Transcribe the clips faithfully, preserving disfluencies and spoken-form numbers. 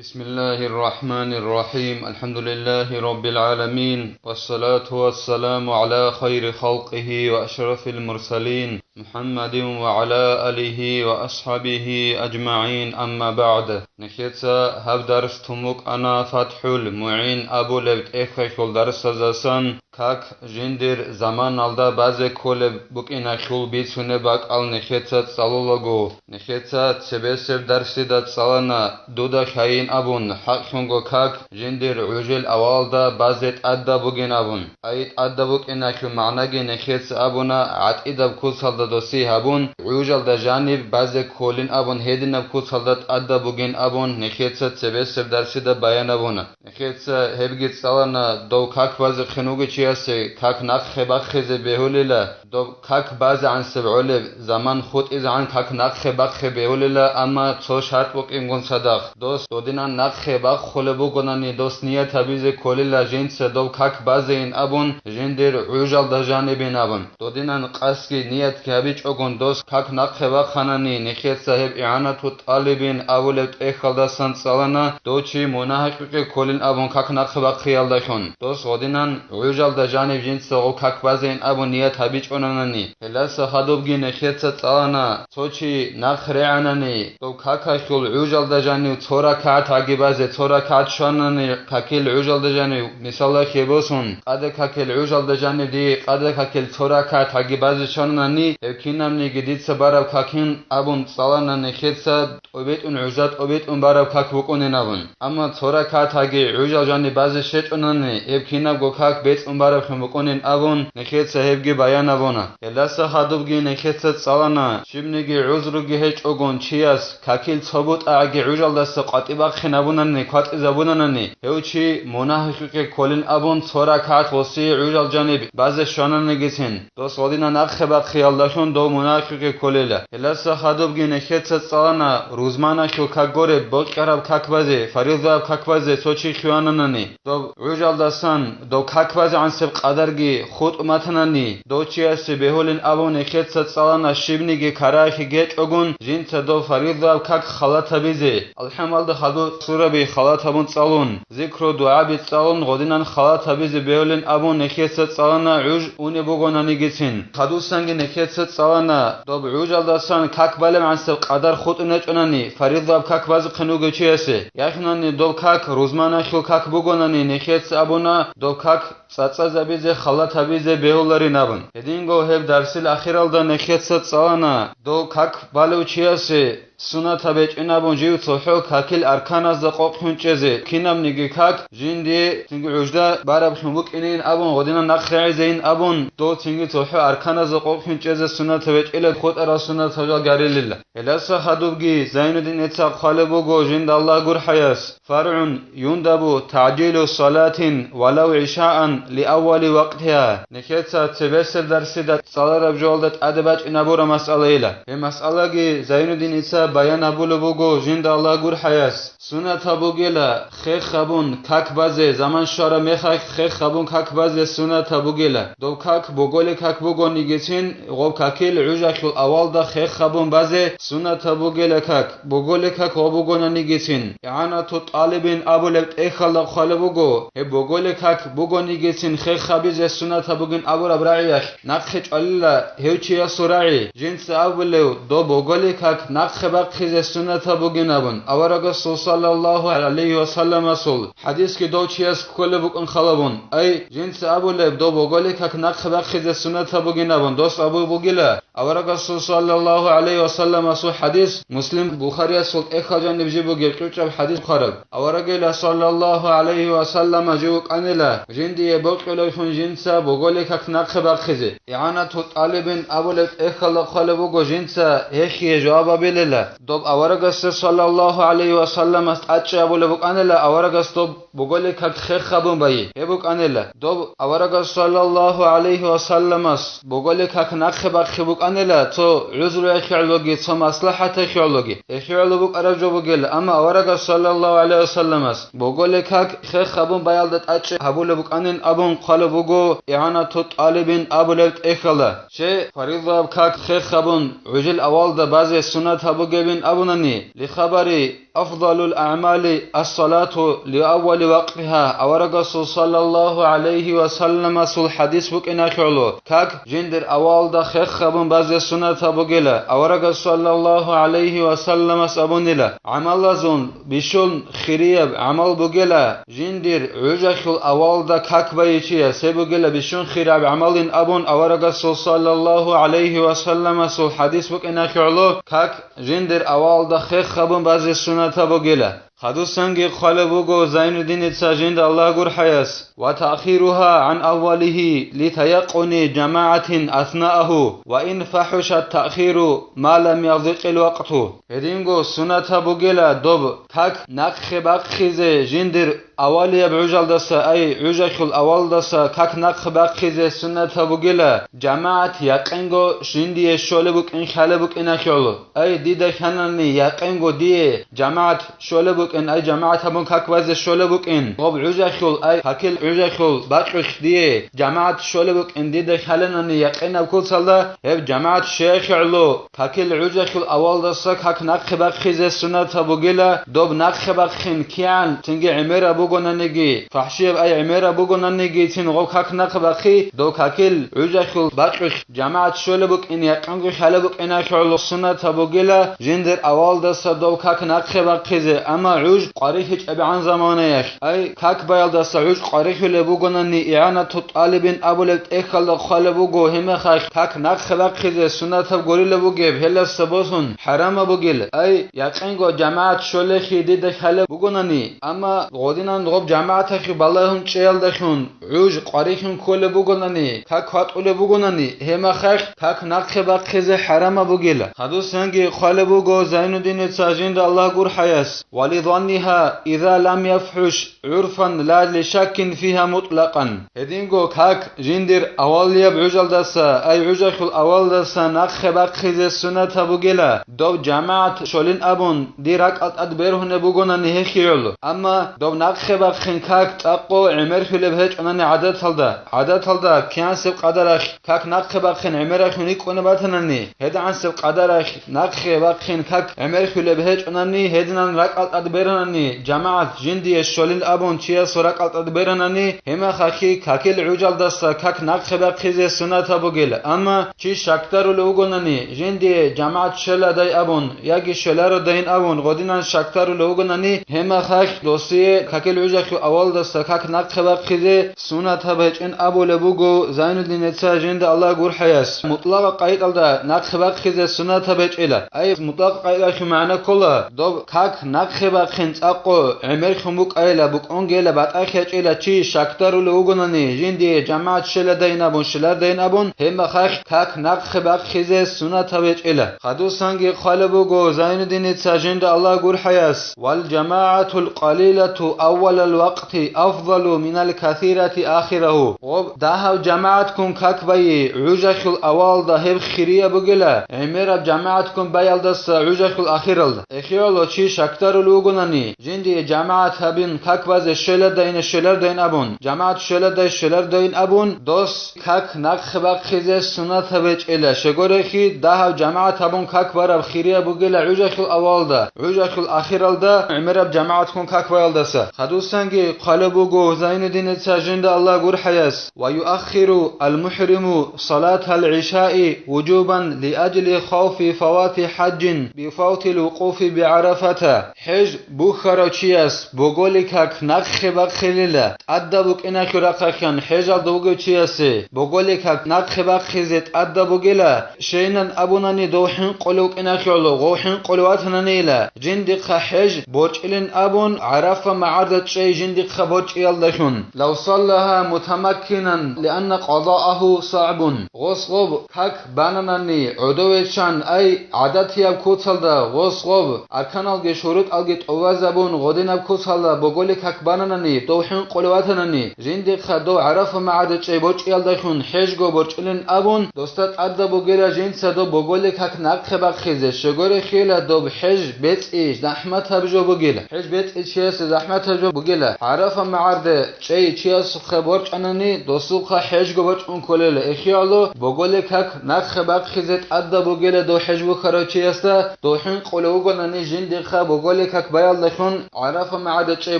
بسم الله الرحمن الرحيم. الحمد لله رب العالمين. والصلاة والسلام على خير خلقه وأشرف المرسلين محمد وعلى آله وأصحابه أجمعين. أما بعد. Нехеца гьаб дарс тун букӀана ФатхӀул МугӀин абулеб тӀехьалъул дарсазасан. Как жиндир заманалда базе кколеб букӀиналъул бицунеб бакӀал нехеца цӀалулаго, нехеца цебесеб дарсида цӀалана, дуда хьайин абун, хӀакълъунго как жиндир гӀужал авалда базе тӀадаб бугин абун. Ай тӀадаб букӀиналъул магӀнаги нехеца абуна, гӀатӀидаб куцалда досие гьабун, гӀужалда жаниб базе кколин абун, гьединаб куцалда тӀадаб бугин абун, нехеца цебесеб дарсида баян абуна. Нехеца гьебги цӀалана, дов как базехъин вугев чиясе как нахъе бахъизе бегьулила, доб как базегӀансеб гӀолеб заман хутӀизегӀан как нахъе бахъи бегьулила, амма цо шартӀ букӀингун цадахъ, дос додинан нахъе бахъулеб бугонани, дос ният гьабизе кколила жинца дов как базейин абун, жиндир гӀужалда жанибин абун. Додинан къасги ниятги гьабичӀогун дос как нахъе бахъанани, нехеца гьеб игӀанату тӀалибин абулеб тӀехьалдасан цӀалана, дов чи мунагьахъе кколин абун как нахъе бахъиялдалъун. Дос гъодинан гӀужалда жаниб жинца гъов как базейин абун ният гьабичӀонанани, гьеласа хадубги нехеца цӀалана, цо чи нахъ регӀанани, дов какалъул гӀужалда жанив цо ракагӀат гьаги базе, цо ракагӀат щванани какил гӀужалда жанив, мисалалъе босун, къаде какил гӀужалда жанив дие къаде какил цо ракагӀат гьаги базе щванани, гьеб кинабниги дица бараб какин абун цӀалана нехеца, тӀобитӀун гӀужа тӀобитӀун бараб как букӀунин абун. Амма цо ракагӀат гьаги гӀужал жанив базе щвечӀонани, гьеб кинабго как бецӀун бараблъун букӀунин абун, нехеца гьебги баян абуна. Гьелдаса хадубги нехеца цӀалана, щибниги гӀузруги гьечӀогун чияс какил цо бутӀагӀаги гӀужалдаса къватӀи бахъин абунани, кватӀизабунанани, гьев чи мунагьахъе кколин абун цо ракагӀат гъосие гӀужал жаниб базе щвананигицин, дос гъодинан нахъе бахъиялдалъун дов мунагьахъе кколила. Гьелдаса хадубги нехеца цӀалана, рузманалъул как гореб бокьараб как базе, фаризаяб как базе цо чи хьвананани, доб гӀужалдасан дов как базегӀансеб къадарги хутӀун батанани, дов чиясе бегьулин абун нехеца цӀалана, щибниги карагьалъи гьечӀогун жинца дов фаризаяб как халат гьабизе. АлхӀамалда хадуб сураби халат гьабун цӀалун, зикру-дугӀаби цӀалун гъодинан халат гьабизе бегьулин абун нехеца цӀалана гӀуж унеб бугонанигицин. Хадусанги нехеца цӀалана, доб гӀужалдасан как балебгӀансеб къадар хутӀун гьечӀонани, фаризаяб как базухъин вугев чиясе, яхинани доб как рузманалъул как бугонани, нехеца абуна, доб как цӀацӀазабизе халат гьабизе бегьуларин абун. Гьединго гьеб дарсил ахиралда нехеца цӀалана, доб как балев чиясе суннатаб гьечӀин абун жив цохӀо какил арканазда къокъ хӀунчӀезе, кинабниги как жиндие цинги гӀужда бараблъун букӀинин абун, гъодинан нахъ регӀизейин абун, дов цинги цохӀо арканазда къокъ хӀунчӀезе суннатаб гьечӀила, хутӀарал суннатал жал гарилила. Гьелдаса хадубги Зайнудин Ицхакъ хъвалеб буго жинда Аллагь гурхӀаяс, фаргӀун, юндабу тагӀжилу салатин валав гӀишаан лиаввали вакътиха. Нехеца цебесеб дарсида цӀалараб жоялда тӀаде бачӀинабураб масъалайила. Гьеб масъалаги Зайнудин Ицхакъ баян гьабулеб буго жинда Аллагь гурхӀаяс. Суннатаб бугела хех гьабун как базе, заман щвараб мехалъ хех гьабун как базе суннатаб бугела. Доб как боголе как бугонигицин, гъоб какил гӀужалъул авалда хех гьабун базе суннатаб бугела как, боголе как гъоб бугонанигицин. ИгӀанату тӀалибин абулеб тӀехьалда хъвалеб буго, гьеб боголе как бугонигицин хех гьабизе суннатаб бугин абураб рагӀиялъ нахъе чӀвалила гьев чиясул рагӀи, жинца абулев, доб боголе как нахъе бахъизе суннатаб бугин абун, аварагасул саллаллагьу гӀалайгьи ва салламасул хӀадисги дов чияс кколеб букӀун халабун. Ай, жинца абулеб, доб боголе как нахъе бахъизе суннатаб бугин абун, дос абу бугила, аварагасул саллаллагьу гӀалайгьи ва салламасул хӀадис, Муслим, Бухариясул тӀехьал жаниб жиб бугеб чӀучӀаб хӀадис хъвараб. Аварагила саллаллагьу гӀалайгьи ва саллама жив вукӀанила, жиндие бокьулевлъун жинца боголе как нахъе бахъизе. ИгӀанату тӀалибин абулеб тӀехьалда хъвалеб буго жинца гьехие жаваб гьабилила. Доб аварагасда саллаллагьу гӀалайгьи ва салламас тӀадчӀи абулеб букӀанила, аварагас доб боголе как хех гьабун байи. Гьеб букӀанила, доб аварагас саллаллагьу гӀалайгьи ва салламас боголе как нахъе бахъи букӀ- кӀанила цо гӀузру эхиялъулги, цо маслахӀат эхиялъулги. Эхиялъул букӀараб жо бугел, амма аварагас саллаллагьу гӀалайгьи вассалламас боголе как хех гьабун баялда тӀадчӀи гьабулеб букӀанин абун хъвалеб буго ИгӀанату ТӀалибин абулеб тӀехьалда. Щай, фаризаяб как хех гьабун гӀужил авалда базе суннатаб бугебин абунани, лихабари, «Афдалул аъмали ассалату лиаввали вакътиха», аварагасул саллаллагьу гӀалайгьи вассалламасул хӀадис букӀиналъулъ, как жиндир авалда хех гьабун базе суннатаб бугела, аварагас саллаллагьу гӀалайгьи вассалламас абунила, гӀамалазул бищун хирияб гӀамал бугела, жиндир гӀужалъул авалда как байичияс, гьеб бугела бищун хирияб гӀамалин абун аварагасул саллаллагьу гӀалайгьи вассалламасул хӀадис букӀиналъулъ, как жиндир авалда хех гьабун базе суннатаб бугела. Хадусанги хъвалеб буго Зайнуддиница жинда Аллагь гурхӀаяс: «Ва таъхируха гӀан аввалихи литаякъуни жамагӀатин аснаагьу, ва ин фахӀушат таъхиру ма лам язикъил вакъту». Гьединго суннатаб бугела доб как нахъе бахъизе жиндир авалияб гӀужалдаса, ай гӀужалъул авалдаса как нахъе бахъизе суннатаб бугела, жамагӀат якъинго жиндие щолеб букӀин хьалеб букӀиналъул. Ай, дида хьанани якъинго дие жамагӀат щолеб букӀин, ай, жамагӀат гьабун как базе щолеб букӀин. Гъоб гӀужалъул, ай, какил гӀужалъул бакьулъ дие жамагӀат щолеб букӀин дида хьаланани якъинаб куцалда, гьеб жамагӀат щайихъе гӀоло, какил гӀужалъул авалдаса как нахъе бахъизе суннатаб бугела, доб нахъе бахъин кигӀан цинги гӀемераб бугонаниги, фахӀшияб, ай, гӀемераб бугонаниги, цин гъоб как нахъе бахъи, доб какил гӀужалъул бакьулъ жамагӀат щолеб букӀин якъинго хьалеб букӀиналъул суннатаб бугела, жиндир авалдаса доб как нахъе бахъизе, амма гӀуж къварилъичӀебгӀан заманаялъ, ай, как баялдаса гӀуж къварилъулеб бугонани, ИгӀанату ТӀалибин абулеб тӀехьалда хъвалеб буго, гьебмехалъ как нахъе бахъизе суннатаб гурилеб бугеб, гьелдаса босун хӀарамаб бугел, ай, якъинго жамагӀат щолелъи дида хьалеб бугонани, амма гъодинан гъоб жамагӀаталъе балагьун чӀеялдалъун, гӀуж къварилъун кколеб бугонани, как ватӀулеб бугонани, гьебмехалъ как нахъе бахъизе хӀарамаб бугела. Хадусанги хъвалеб буго Зайнуддиница жинда Аллагь гурхӀаяс: «Ва лизанниха иза лам яфхӀуш гӀурфан ла лишаккин фиха мутӀлакъан». Гьединго как жиндир авалияб гӀужалдаса, ай, гӀужалъул авалдаса нахъе бахъизе суннатаб бугела, доб жамагӀат щолин абун, дир ракӀал тӀад бергьунеб бугонани гьехиюл. Амма доб нахъе бахъин как цӀакъго гӀемерлъулеб гьечӀонани гӀадаталда, гӀадаталда кигӀансеб къадаралъ как нахъе бахъин гӀемералъун рикӀкӀунеб батанани, гьедигӀансеб къадаралъ нахъе бахъин как гӀемерлъулеб гьечӀонани, гьединан ракӀал тӀад беранани, жамагӀат жиндие щолин абун чиясул ракӀал тӀад беранани, гьебмехалъ какил гӀужалдаса как нахъе бахъизе суннатаб бугела. Амма чи щакдарулев вугонани, жиндие жамагӀат щоладай абун яги щолародайин абун гъодинан щакдарулев вугонани, гьебмехалъ досие какил гӀужалъул авалдаса как нахъе бахъизе суннатаб гьечӀин абулеб буго Зайнуддиница жинда Аллагь гурхӀаяс. МутӀлакъа къайдалда нахъе бахъизе суннатаб гьечӀила. Ай, мутӀлакъа къайдалъул магӀна ккола, доб как нахъе бахъин цӀакъго гӀемерлъун букӀайила, букӀунгейила, батӀалъи гьечӀила чи щакдарулев вугонани, жиндие жамагӀат щоладайин абун, щолардайин абун, гьебмехалъ как нахъе бахъизе суннатаб гьечӀила. Хадусанги хъвалеб буго Зайнуддиница жинда Аллагь гурхӀаяс: «Вал жамагӀатул къалилату аввалал вакъти афзалу минал касирати ахирагьу». Гъоб дагьаб жамагӀатккун как байи гӀужалъул авалда гьеб хирияб бугела, гӀемераб жамагӀатккун баялдаса гӀужалъул ахиралда. Эхиялъул чи щакдарулев вугонани, жиндие жамагӀат гьабин как базе щоладайин, щолардайин абун, жамагӀат щоладай, щолардайин абун, дос как нахъе бахъизе суннатаб гьечӀила, щегорехи дагьаб жамагӀат гьабун как бараб хирияб бугела гӀужалъул авалда, гӀужалъул ахиралда гӀемераб жамагӀатккун как баялдаса. Хадусанги хъвалеб буго Зайнуддиница жинда Аллагь гурхӀаяс: «Ва юаххиру ал-мухӀриму салатал гӀишаи вужубан лиажли хавфи фавати хӀажжин бифавтил вукъуфи биГӀарафата». ХӀеж бухьарав чияс боголи как нахъе бахъилила, тӀадаб букӀиналъул рахъалъан хӀежалда вугев чиясе боголи как нахъе бахъизе тӀадаб бугела, щайилан абунани дов хӀинкъулев вукӀиналъул, гъов хӀинкъулев ватананила, жиндихъа хӀеж борчӀилин абун, ГӀарафа магӀарда чӀей жиндихъа борчӀиялдалъун. «Лав саллагьа мутамаккинан, лианна къазаагьу сагӀбун». Гъос гъоб как бананани гӀодове чан, ай, гӀадатияб куцалда гъос гъоб арканалги шурутӀалги тӀувазабун гъодинаб куцалда боголил как бананани, дов хӀинкъулев ватанани, жиндихъа дов ГӀарафа магӀарда чӀей борчӀиялдалъун хӀежго борчӀилин абун, досда тӀадаб бугила жинца дов боголил как нахъе бахъизе, щегорехъила дов хӀеж бецӀи захӀматаб жо бугила. ХӀеж бецӀи чиясе захӀматаб жо бугила. ГӀарафа магӀарда чӀей чиясухъе борчӀанани, досухъа хӀежго борчӀун кколела. Эхияло, боголил как нахъе бахъизе тӀадаб бугела дов хӀеж бухьарав чиясда, дов хӀинкъулев вугонани жиндихъа боголил как баялдалъун ГӀарафа магӀарда чӀей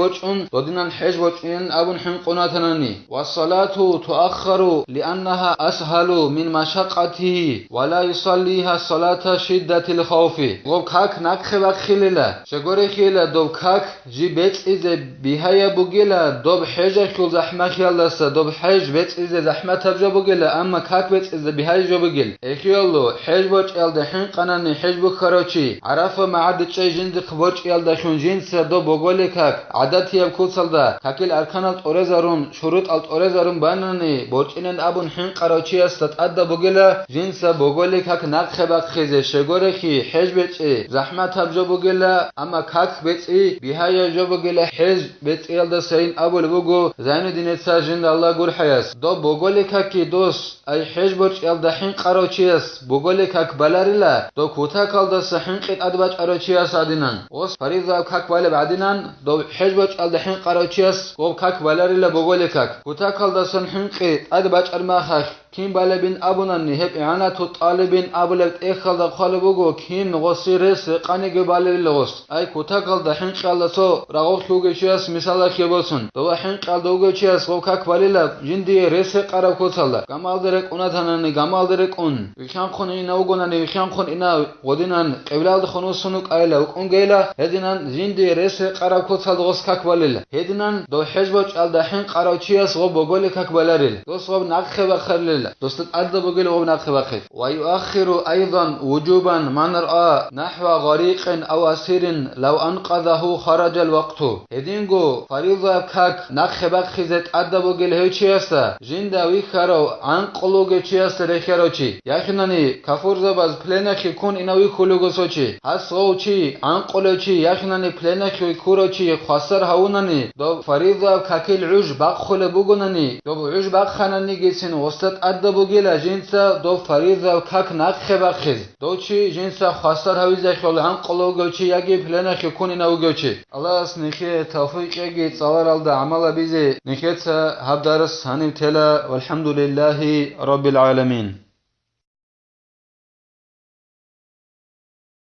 борчӀун, додинан хӀеж борчӀинин абун хӀинкъун ватанани. Вассалату туаххару лианнагьа асгьалу мин машакъатигьи ва ла юсаллигьа салата шиддатил хавфи. Дов как нахъе бахъилила, щегорехъила дов как жиб бецӀизе бигьаяб бугила доб хӀежалъул захӀмалъиялдаса, доб хӀеж бецӀизе захӀматаб жо бугила, амма как бецӀизе бигьаяб жо бугил. Эхияло, хӀеж борчӀиялда хӀинкъанани хӀеж бухьарав чи, ГӀарафа магӀарда чӀей жиндихъ борчӀиялдалъун жинца доб боголил как, гӀадатияб куцалда, какил арканал тӀорезарун, шурутӀал тӀорезарун банани, борчӀинин абун хӀинкъарав чиясда тӀадаб бугила, жинца боголил как нахъе бахъизе, щегорехъи, хӀеж бецӀи захӀматаб жо бугила, амма как бецӀи бигьаяб жо бугила. ХӀеж бецӀиялдасайин абулеб буго Зайнуддиница жинда Аллагь гурхӀаяс. Доб боголил какги дос, ай хӀеж борчӀиялда хӀинкъарав чияс боголил как баларила, доб кутакалдаса хӀинкъи тӀадбачӀарав чияс гӀадинан. Гъос фаризаяб как балеб гӀадинан, доб хӀеж борчӀиялда хӀинкъарав чияс гъоб как баларила боголил как. Кутакалдасан хӀинкъи тӀадбачӀар махалъ, кин балебин абунани, гьеб игӀанату тӀалибин абулеб тӀехьалда хъвалеб буго, кин гъоси рес рекъаниги балебила гъос. Ай, кутакалда хӀинкъиялда цо рагъулъ вугев чияс мисалалъе босун, дова хӀинкъиялда вугев чияс гъов как балила, жиндие рес рекъараб куцалда, гамалде рекӀун ватанани, гамалде рекӀун, вихьанхъун ина вугонани, вихьанхъун ина, гъодинан къиблалдехун вуссун вукӀайила, вукӀунгейила, гьединан жиндие рес рекъараб куцалда гъос как балила. Гьединан дов хӀеж борчӀалда хӀинкъарав чияс гъоб боголил как баларил, дос гъоб нахъе бахъарилила, досда тӀадаб бугила гъоб нахъе бахъи. Ва юаххиру айдан вужубан ман раа нахӀва гъарикъин ав асирин лав анкъазагьу хараджал вакъту. Гьединго фаризаяб как нахъе бахъизе тӀадаб бугел гьев чиясда, жинда вихьарав гӀанкъулев вугев чиясда рехьарав чи, яхинани кафурзабаз пленахъе ккун инав вихьулего цо чи, гьас гъов чи, гӀанкъулев чи, яхинани пленахъе ккурав чи хвасар гьавунани, доб фаризаяб какил гӀуж бахъулеб бугонани, доб гӀуж бахъананигицин гъосда тӀадаб бугила жинца доб фаризаяб как нахъе бахъиз. Дов чи жинца хвасар гьавизехъул гӀанкъулев вугев чи яги пленахъе ккун инав вугев чи. Аллагьас нехие тавфикъ кьеги цӀаларалда гӀамал гьабизе. Нехеца гьаб дарс гьанив тела. ВалхӀамдулиллагьи раббил гӀаламин.